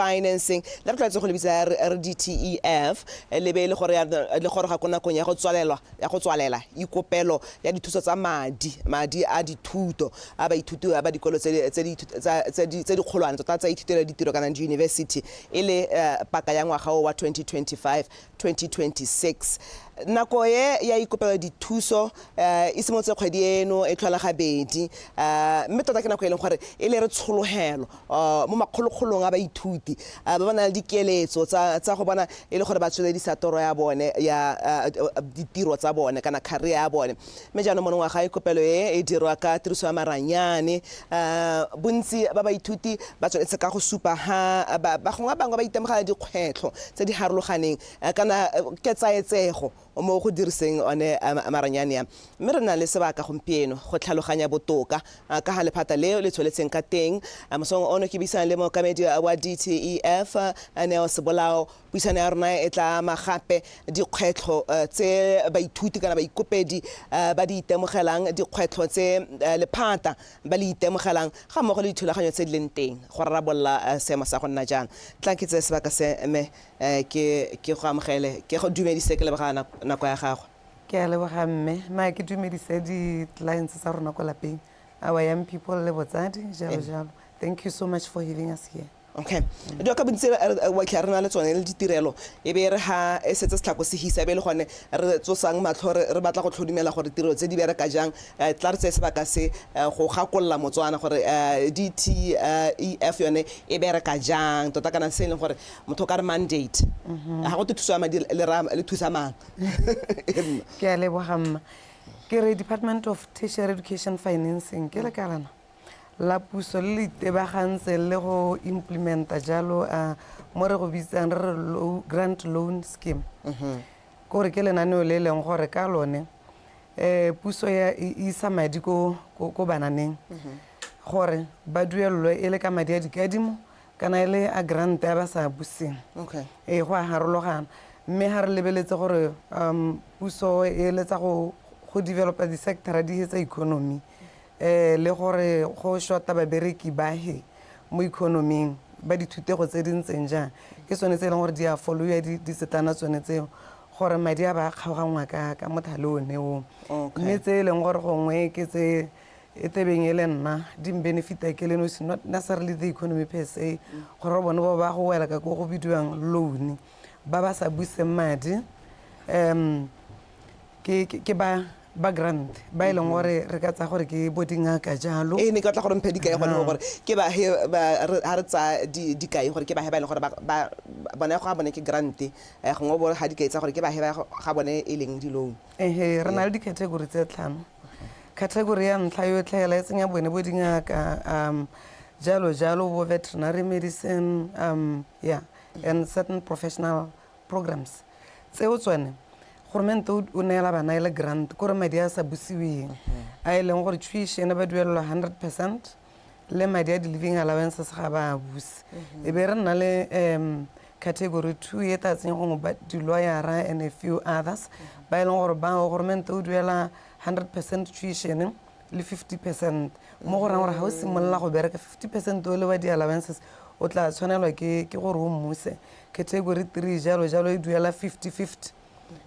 Financing, le re tlwaetse go le bitsa re DTEF, le be e le gore le goroga ko nakong ya go tswalelwa, ya go tswalela ikopelo ya dithuso tsa madi, madi a dithuto a baithuti ba dikolo tse tse di tse di tse dikgolwane tota tsa ithutelo ditiro kana di-university e le paka ya ngwaga o wa 2025 2026. Nako e ya ikopelo dithuso e simolotse kgwedi eno e tlhola gabedi, mme tota ke nako e leng gore e lere tshologelo mo makgolokgolong a baithuti ba ba nang le dikeletso tsa go bona e le gore ba tsweledisa toro ya bone ya ditiro tsa bone kana career ya bone. Mme jaanong monongwaga ikopelo e e dirwa ka tiriso ya maranyane. Bontsi ba baithuti ba tsweletse ka go supa ha ba gongwe bangwe ba itemogela dikgwetlho tse di harologaneng kana ketsaetsego mo go diriseng one maranyane a. Mme re na le sebaka gompieno go tlhaloganya botoka ka ga lephata leo le tsweletseng ka teng. Mosong ono ke buisana le mookamedi wa DTEF, Neo Sebolao. Puisano ya rona e tla ama gape dikgwetlho tse baithuti kana baikopedi ba di itemogelang, dikgwetlho tse lephata ba le itemogelang ga mmogo le dithulaganyo tse di leng teng go rarabolola seemo sa go nna jaana. Tlang ke tseye sebaka se mme ke ke go amogele, ke go dumedise, ke leboga nako ya gago. Ke a leboga mme. Ma ke dumedise di-clients tsa rona ko lapeng, our young people le botsadi jalo jalo. Thank you so much for having us here. Okay. Dio ka bontsi wa tlha re na le tsone le ditirelo e be re ha e setse setlhako se hisa e be e le gone re tsosang matlho re batla go tlhodumela gore tirelo tse di bereka jang. Tla re tseye sebaka se go gakolola Motswana gore DTEF yone e bereka jang tota kana se e leng gore motho o ka re mandate. Ga go te thuso ya madi le raya le thusa mang? Ke a leboga mma. Ke re Department of Tertiary Education Financing ke lekalana la puso le le itebagantseng le go implementa jalo mo re go bitsang re re grant loan scheme. Ke gore ke lenaneo le e leng gore ka lone um puso ya e isa madi ko ko bananeng gore ba duelelwe e le ka madi a dikadimo kana e le a grant a ba sa buseng. Ee, go a harologana. Mme ga re lebeletse gore um puso e eletsa go go developa di-sector-a di tsa economy um le gore go short-a babereki ba he mo economing ba dithutego tse di ntseng jang, ke tsone tse e leng gore di a follow-iwa ditsetlana tsone tseo gore madi a ba a kgaoganngwa ka ka mothale one oo. Mme tse e leng gore gongwe ke tse e tlebeng e le nna di mbenefita ke le nosi, not necessarily the economy per se, gore bone bao ba go wela ka ko go bidiwang loan, ba ba sa buseng madi um ke ba ba grant ba e leng gore re ka tsaya gore ke bo dingaka jalo. Ee, ne ke batla gore mphe dikai gone mo gore ke ba he ba ha re tsaya dikai gore ke ba he ba e leng gore ba bone ga bone ke grant gongwe bo ha dikai tsa gore ke ba he ba ga bone e leng di-loan. Ehe, re na le di-category tse tlhano. Category ya ntlha yotlhe hela e tsenya bone bo dingaka um jalo jalo bo veterinary medicine um yeah and certain professional programs. Tseo tsone goromente o neela bana e le grant, kore madi a sa busiweng a e leng gore tuition ba duelelwa 100% le madi a di-living allowances ga ba a buse. E be re nna le um category 2 e tla tsenya gongwe ba di-lawyera and a few others ba e leng gore bao goromente o duela 100% tuition le 50% mo go rayang gore ga o simolola go bereka 50% o le wa di-allowances o tla tshwanelwa ke gore o mmuse. Category 3 jalo jalo e duela 50-50,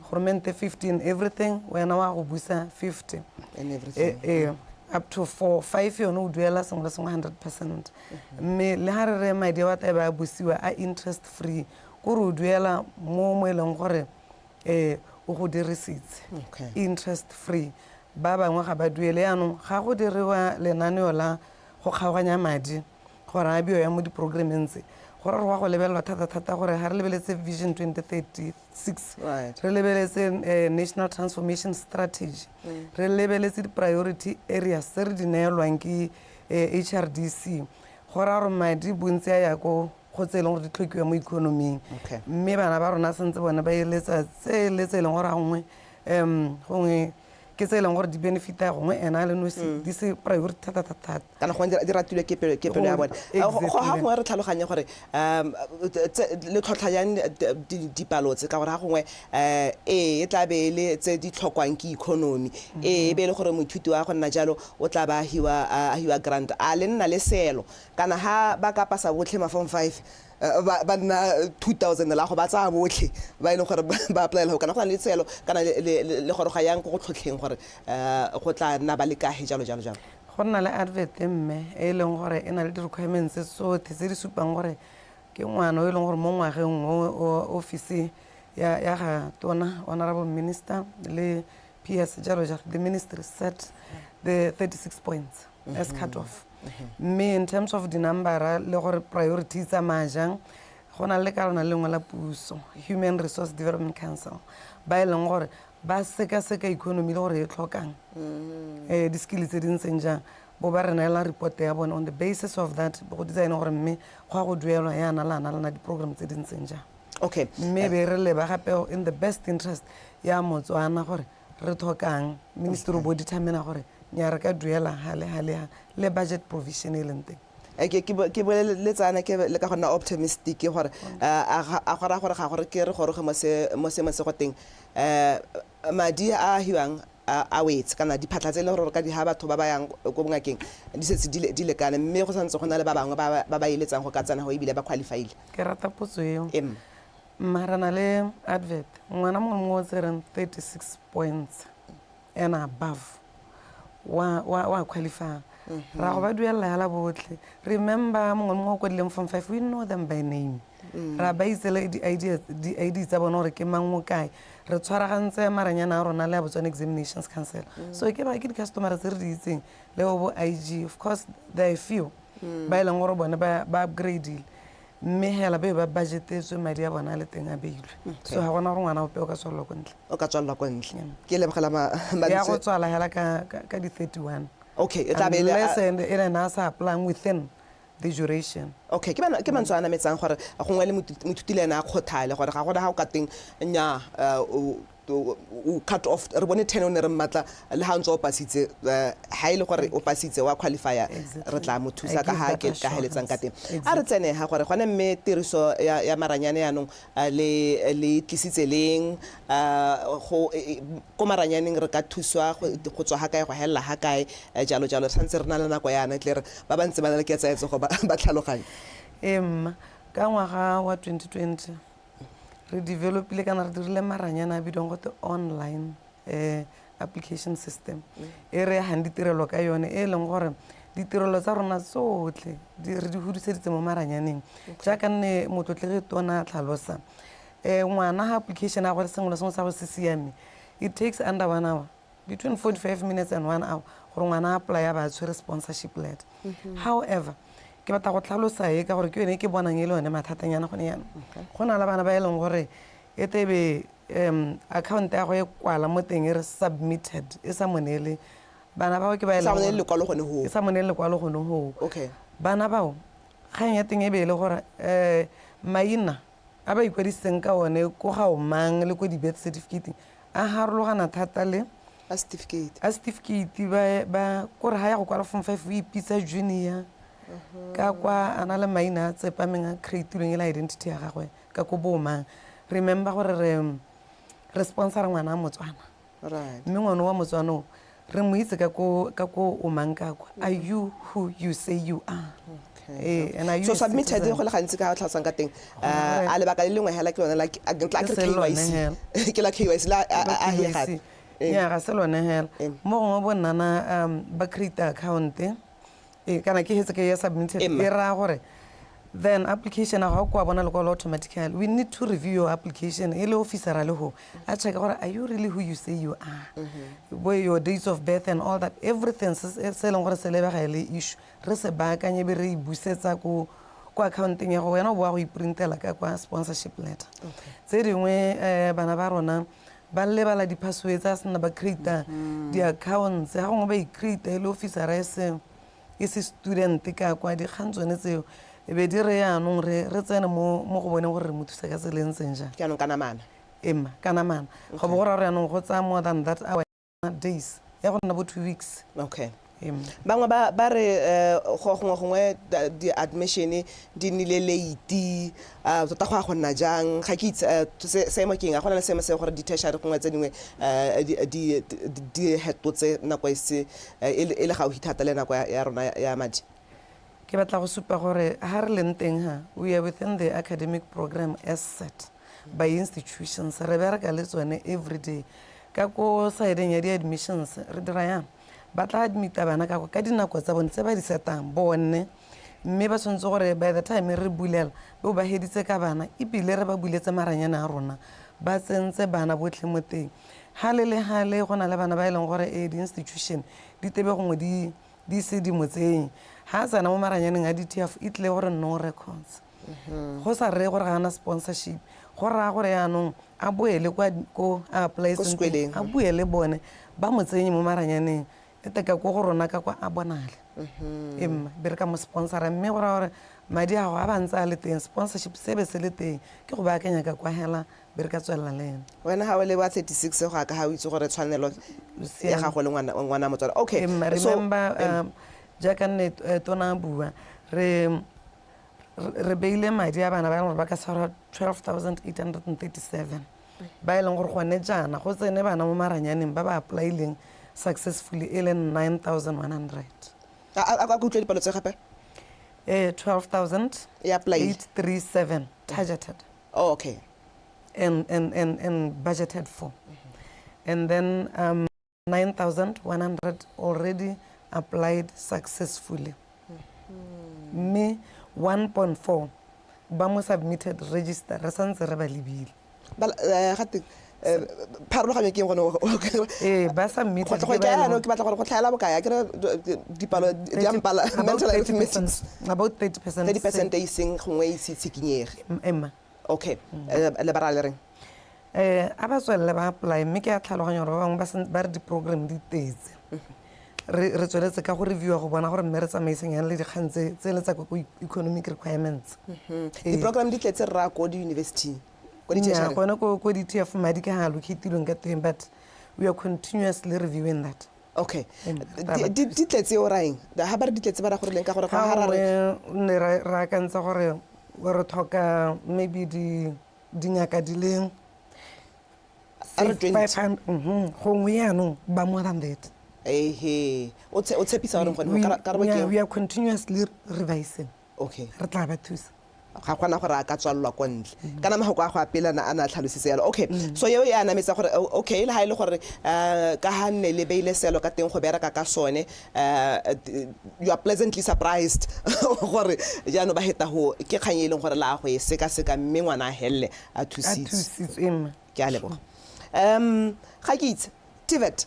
goromente 50 in everything, wena wa go busa 50. In everything. E, e, up to 4, 5 yone o duela sengwe le sengwe 100%. Mme le ga re re madi a tla be a busiwa a interest free, kore o duela mo mo e leng gore um o go dirisitse. Okay. Interest free. Ba bangwe ga ba duele. Yaanong ga go diriwa lenaneo la go kgaoganya madi gore a bio ya mo di-programmeng tse, go ra gore go a go lebelelwa thata-thata gore ga re lebeletse Vision 2036, re lebeletse National Transformation Strategy, re lebeletse di-priority areas tse re di neelwang ke HRDC, go raya gore madi bontsi a ya ko go tse e leng gore di tlhokiwa mo economing. Mme bana ba rona santse bone ba eletsa tse le tse e leng gore gongwe um gongwe ke tse e leng gore di benefita gongwe ena a le nosi di se priority thata thata thata. Kana gongwe di ratilwe ke pelo ke pelo ya bone. Ga gongwe re tlhaloganye gore um le tlhotlha jang dipalo tse ka gore ga gongwe um ee e tla be e le tse di tlhokwang ke economy, ee e be e le gore moithuti wa go nna jalo o tla ba a hiwa grant, a le nna le seelo kana ha ba ka pasa botlhe ma form 5? ba nna 2000 la go ba tsaya botlhe ba e leng gore ba applyela go kana go na le tselo kana le goroga yang ko go tlhotlheng gore go tla nna ba le kae jalo jalo jalo. Go nna le advert mme e e leng gore e na le di-requirements tsotlhe tse di supang gore ke ngwana o e leng gore mo ngwageng o office ya ya ga tona honorable minister le PS jalo jalo the ministry set the 36 points as cut off mme in terms of di-numbera le gore priority e tsamaya jang go na le lekalana lengwe la puso human resource development council ba e leng gore ba sekaseka economy le gore e tlhokang um di-skill tse di ntseng jang bo ba re neela report ya bone on the basis of that bo go design gore mme go a go duelwa yana lana lana di-program tse di ntseng jang okay mme be re leba gape in the best interest ya motswana gore re tlhokang ministry o bo determina gore nya re ka duela ha le ha le ha le budget provision e leng teng. Ke boleletsana ke le ka go nna optimistic gore a go raya gore ga gore ke re goroge mo seemong se go teng madi a a hiwang a wetse kana diphatlha tse e leng gore ka di ha batho ba ba yang ko bongakeng di setse di lekane mme go santse go na le ba bangwe ba ba eletsang go ka tsena go ebile ba qualifyile. Ke rata potso eo. Mma re na le advert ngwana mongwe le mongwe o tsereng 36 points and above wa wa wa qualify ra go ba duelela hela botlhe remember mongwe le mongwe o kwadileng form 5 we know them by name ra ba itse le di-ID di-ID tsa bone gore ke mang o kae re tshwaragantse maranyana a rona le a Botswana Examinations Council so ke ba ke di-customer tse re di itseng le bo IG of course there are few ba e leng gore bone ba ba upgradile mme hela be ba budgetetswe madi a bona a le teng a beilwe so ga gona gore ngwana ope o ka tswalelwa ko ntle. O ka tswalelwa ko ntle. Ke lebogela Ya go tswala hela ka ka di 31. Okay, e tla be e le unless and e le ena a sa applying within the duration. Okay, ke ke mantswe a nametsang gore gongwe le moithuti le ene a kgothale gore ga gona ga o ka teng nnyaa o cut off re bone 10 o ne re mmatla le ga ntse o pasitse ha e le gore o pasitse wa qualifya re tla mo thusa ka ha ke ka heletsang ka teng a re tsene ha gore gone mme tiriso ya, ya maranyane yaanong le le tlisitse leng go ko maranyaneng re ka thuswa go tswa ga kae go helela ga kae jalo jalo re santse re na le nako yana tle re ba ba ntse ba na le ketsaetsego ba tlhaloganye. Ee mma, ka ngwaga wa 2020 re developile kana re dirile maranyane a bidiwang gote online um application system e re yang ditirelo ka yone e leng gore ditirelo tsa rona tsotlhe re di huduseditse mo maranyaneng jaaka nne motlotlegi tona a tlhalosa um ngwana ga application ya gore sengwe le sengwe sa go se siame it takes under one hour between 45 minutes and one hour gore ngwana a apply a ba a tshwere sponsorship letter however ke batla go tlhalosa e ka gore ke yone e ke bonang e le yone mathatanyana gone jaanong go na le bana ba e leng gore e tebe um account ya go e kwala mo teng e re submitted e sa mo neele bana bao ke ba e sa mo neele lekwalo gone hoo e sa mo neele lekwalo gone hoo okay bana bao kgang ya teng e be e le gore um maina a ba ikwadisitseng ka one ko ga omang le ko di-birth certificate a harologana thata le a certificate a certificate ba ba kore ha ya go kwala form 5 o ipitsa junior ka kwa a na le maina a tsepameng a creatilweng e le identity ya gagwe ka ko bomang remember gore re re sponsora ngwana a motswana right mme ngwana wa motswana o re mo itse ka ko ka ko o mang ka kwa are you who you say you are Okay. Eh, and are you so a submitted citizen? go le gantsi ka tlhalosang ka teng a lebaka le lengwe hela ke lone la a tla Ke ke se lone KYC hela. ke la KYC la a he gape nya ga se lone hela mo gongwe bo nnana um ba create account e kana ke hetse ke ya submitted Emma. e raya gore then application ya gago kwa bona lekwalo automatically we need to review your application e le officer a le ho a check gore are you really who you say you are bo your dates of birth and all that everything se se e leng gore se lebega e le issue re se baakanye be re e busetsa ko ko accounteng ya go wena o boa go iprintela ka kwa sponsorship letter tse dingwe um bana ba rona ba lebala di-password tsa sena ba creata di-accounts ga gongwe ba i-creata e le officera e se e se student ka kwa dikgang tsone tseo e be di re yaanong re re tsene mo mo go boneng gore re mo thusa ka tsela e ntseng jang jaanong ka namana emma ka namana go bo go raya gore yaanong go tsaya more than that hour days ya go nna bo 2 weeks okay Em. Bangwe ba ba re eh, go gongwe gongwe da- di-admission di nnile late ah, tota go ya go nna jang ga ke itse eh, seemo ke eng a go na le seemo se gore di-tertiary gongwe tse dingwe eh, di- di di- di hetotse nako e se eh, e le e le gaufi thata le nako ya ya rona ya- ya madi. Ke batla go supa gore ha re leng teng ha, we are within the academic program as set by institutions. Re bereka le tsone everyday. Ka ko sideng ya di-admissions re dira yang? Ba tla admita bana ka ka dinako tsa bone tse ba di setang bone, mme ba tshwanetse gore by the time re bulela be ba heditse ka bana, ebile re ba buletse maranyane a rona, ba tsentse bana botlhe mo teng. Hale le hale go na le bana ba e leng gore ee di-institution di tebe gongwe di di se di mo tsenye. Ha a tsena mo maranyaneng a DTF e tlile gore no records. Go sa reye gore ga ana sponsorship, go raya gore yaanong a boele kwa ko a applyetseng teng, a bue le bone ba mo tsenye mo maranyaneng e te ka ko go rona ka kwa a bonale. Ee mma, be re ka mo sponsora mme go raya gore madi a gago a ba ntse a le teng, sponsorship se be se le teng, ke go baakanya ka kwa hela be re ka tswelela le ene. Wena ga o le wa 36 go ya ka ga o itse gore tshwanelo ya gago le ngwana ngwana motswala. Okay. Ee mma, So, remember jaaka nne tona a bua, re re beile madi a bana ba e leng gore ba ka tshwarwa 12837 ba e leng gore gone jaana go tsene bana mo maranyaneng ba ba applyileng successfully e leng 9100. A ke utlwe dipalo tse gape? Eh, 12837 targeted. Oh, okay. And, and, and, and budgeted for. And then um, 9,100 already applied successfully. Mme 1.4 ba mo submitted register re santse re ba lebile. Eh, gate eh, pharologanyo ke eng gone? Ee, ba submitted go ke ba e leng ke batla gore go tlhaela bokae a kere dipalo di a mpala about mental 30%, arithmetics about 30%. 30 percent e iseng gongwe e ise tshikinyege. Emma. Okay, eh, le ba raya le reng? Eh, a ba tswelele ba apply mme ke a tlhaloganya gore ba bangwe ba sen- ba re di-program di tetse. Re re tsweletse ka go reviewa go bona gore mme re tsamaiseng yang le dikgang tse tse le tsa ko ko economic requirements. Ee. Di-program di tletse rra ko di-university, ko Nnyaa, di-tertiary. gone ko ko DTF madi ke ha allocatilweng ka teng but we are continuously reviewing that. Okay. Ee, Di- di di tletse o raeng? Ha ba re di tletse ba ra gore leng ka gore Ga ga ra re gongwe ne ra ra akantse gore re tlhoka maybe di dingaka di le A re 20. 500 mhm, gongwe yaanong ba more than that. Ehe. O tshe- o tshepisa gore gone We- karabo ke yeah, eo? we are continuously revising. Okay. Re tla ba thusa. Ga gona gore a ka tswalelwa kwa ntle. Kana mafoko a go a pele a na a tlhalositse yalo. Okay. So eo e a nametsa gore o- okay le ha e le gore eh, ka ha nne le beile selo ka teng go bereka ka sone eh, you are pleasantly surprised gore jaanong ba heta go ke kgang e leng gore la go e sekaseka mme ngwana a helele a A thusitswe. thusitswe mma. Ke a leboga. Um ga ke itse TVET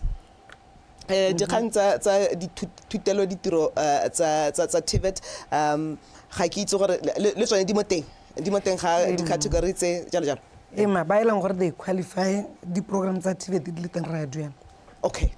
eh dikgang tsa tsa dithutelo ditiro eh, tsa tsa tsa TVET um ga ke itse gore le le tsone di mo teng di mo teng ga di-category tse jalo jalo. Ee mma, ba e leng gore they qualify di-program tsa TVET di le teng re a duela. Okay.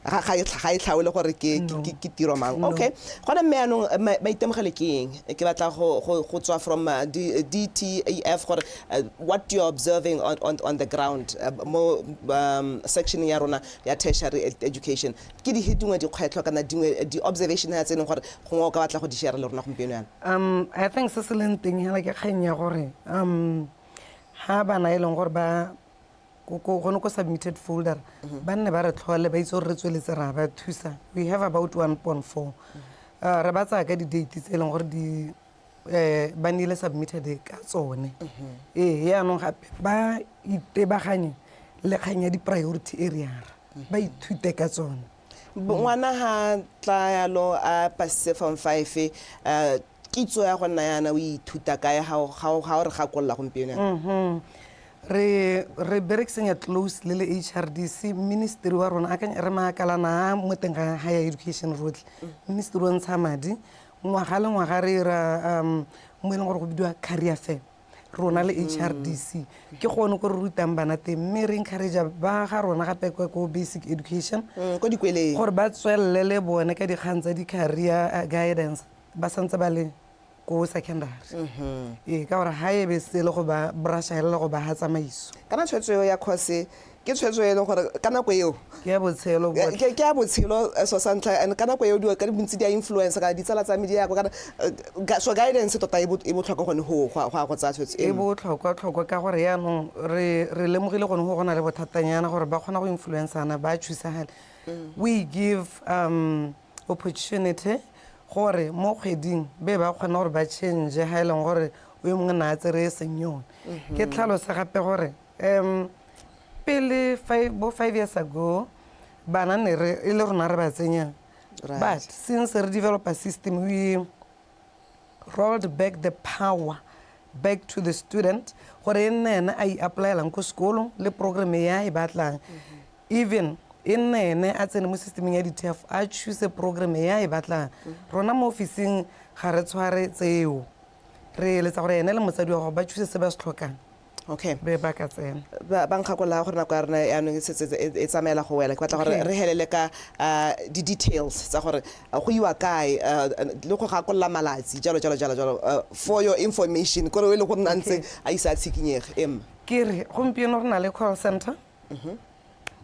Ga ga e ga e tlhaole gore ke ke ke tiro mang. Okay. Gona mme yaanong eh, maitemogelo ke eng? Ke batla go go go tswa from eh, D, DTAF gore eh, what you are observing on on on the ground mo um, section ya rona ya tertiary education. Ke dife dingwe dikgwetlho kana dingwe di-observation tse e leng gore gongwe o ka batla go di share le rona gompieno yana? Um, I think se se leng teng hela ke kgang ya gore um ha bana e leng gore ba gone ko submitted folder ba nne ba re tlhole ba itse gore re tsweletse ra ba thusa. We have about 1.4 re ba tsaya ka di-date tse e leng gore di um ba nnile submitted ka tsone. Ee, yaanong gape ba itebaganye le kgang ya di-priority area, ba ithute ka tsone. Ngwana ha tla yalo a pasitse form 5 eh, kitso ya go nna yana o ithuta kae ga o re gakolola gompieno yana? Re re berekisanya close le le HRDC ministry wa rona akanya re maakalana a mo teng ga higher education rotlhe. Ministry o ntsha madi ngwaga le ngwaga re ira um mo e leng gore go bidiwa career fair rona le HRDC ke gone ko re rutang bana teng mme re encourage ba ga rona gape kwa ko basic education ko dikweleng gore ba tswelele le bone ka dikgang tsa di-career guidance ba santse ba le ko secondary. Ee, ka gore ga e be se le go ba brusha le go ba ha tsamaiso. Kana tshwetso eo ya course ke tshwetso e leng gore ka nako eo ke ya botshelo botlhe. Ke ya botshelo so sa ntlha, and ka nako eo dilo ka bontsi di a influence kana ditsala tsa me di ya ko kana so guidance tota e botlhokwa gone go go go tsaya tshwetso e. E botlhokwa tlhokwa ka gore yaanong re re lemogile gone go go na le bothatanyana gore ba kgona go influencana ba chusagale. We give um opportunity. Gore mo kgweding be ba kgona gore ba change ga e leng gore o yo mongwe na a tsere e seng yone. Ke tlhalose gape gore um pele bo 5 years ago bana ne re e le rona re ba tsenyang. But since re developa system, we rolled back the power back to the student gore e nne ene a i-apply-elang ko sekolong le program ya e batlang. Even e nne ene a tsene mo systemeng ya di-TEF a choose program ya e batlang. Rona mo officing ga re tshware tseo, re eletsa gore ene le motsadi wa gagwe ba choose se ba se tlhokang. Be ba ka tsena. Ba nkgakolola gore nako ya rona yaanong e setse e tsamaela go wela. Ke batla gore re helele ka di-details tsa gore go iwa kae le go gakolola malatsi jalo jalo jalo jalo for your information, kore o e le go nna ntse a ise a tshikinyege. Emma. Ke re gompieno re na le call center.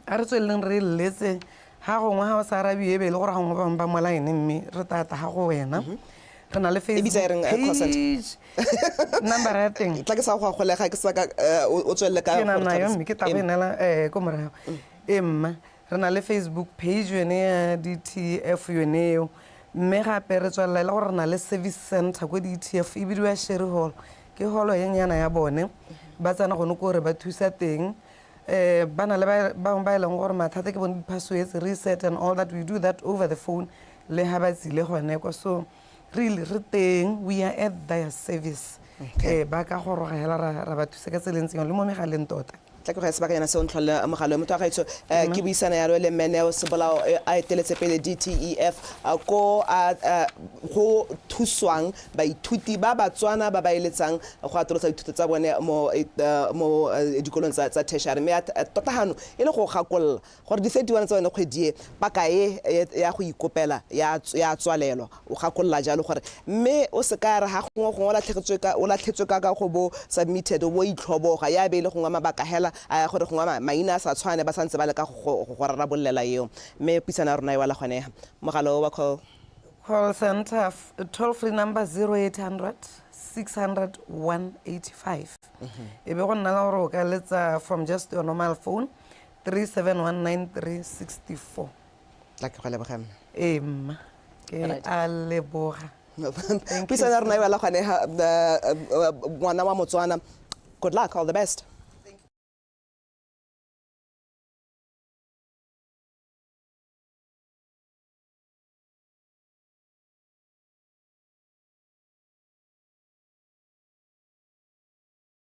A re tsweleleng re letse ga gongwe ga o sa arabiwe e be e le gore gongwe bangwe ba mo line mme re tata ga go wena. Re na le E bitsa e reng, call center? page number ya teng. Tla ke sa go golega ke sa ka o tswelele ka Ke na gore nayo tlhalosa. Mme ke tla go e neela ko morago. E mma, re na le Facebook page yone ya DTF yone eo, mme gape re tswelela e le gore re na le service center ko DTF e bidiwa Sherry Hall, ke holo e nyana ya bone, ba tsena gone ko re ba thusa teng. Ba na le bangwe ba e leng gore mathata ke bone di-passwords reset and all that, we do that over the phone le ha ba tsile gone kwa. So really re teng, we are at their service. Ba ka goroga hela ra ba thusa ka tsela e ntseng le mo megaleng tota. Tla ke go ya sebakanyana se o ntlholle mogalo motho wa gaetsho. Ke buisana yalo le Mmeneo Sebolao, a eteletse pele DTEF ko go thuswang baithuti ba Batswana ba ba eletsang go atolosa dithuto tsa bone mo mo dikolong tsa tertiary, mme tota gano e le go gakolola gore di-31 tsa yone kgwedi e paka e ya go ikopela ya tswalelwa. O gakolola jalo gore mme o se ka re ga gongwe gongwe o latlhetswe ka go bo submitted o bo itlhoboga, ya be e le gongwe mabaka hela a ya gore gongwe maina a sa tshwane, ba santse ba leka go rarabololela eo. Mme puisano ya rona e wela gone mogalo wa call. Call center, toll free number 0800 600 185. E be go nna le gore o ka letsa from just your normal phone 3719364. Tla ke go leboga, mme. Ee mma, ke a leboga. Puisano ya rona e wela gone. Ngwana wa Motswana, good luck, all the best.